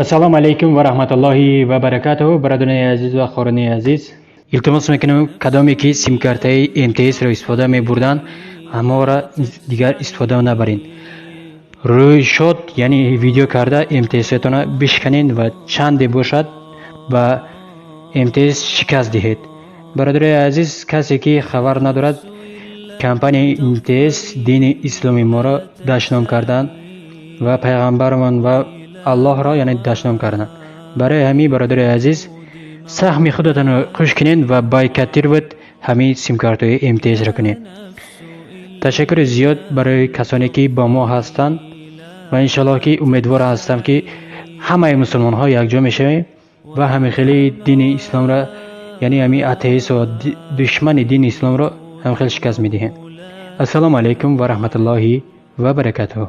Ассалому алайкум ва раҳматуллоҳи ва баракатуҳу. Бародарони азиз ва хоҳарони азиз, илтимос мекунам, кадоме ки симкартаи МТС-ро истифода мебурданд, ҳамаро дигар истифода набаред. Рӯйшод, яъне видео карда, МТС-тона бишканед ва чанде бошад, ба МТС шикаст диҳед. Бародарои азиз, касе ки хабар надорад, компанияи МТС дини исломи моро дашном карданд ва пайғамбарамон ва Аллоҳро, яъне, дашном карданд. Барои ҳамин, бародари азиз, саҳми худатонро хуш кунед ва бойкотировать ҳамин симкартҳои МТС-ро кунед. Ташаккури зиёд барои касоне ки бо мо ҳастанд ва иншоаллоҳ ки умедвор ҳастам, ки ҳамаи мусулмонҳо якҷо мешавем ва ҳамин хели дини исломро, яъне ҳамин атеист ва душмани дини исломро ҳамин хел шикаст медиҳем. Ассалому алайкум ва раҳматуллоҳи ва баракатуҳу.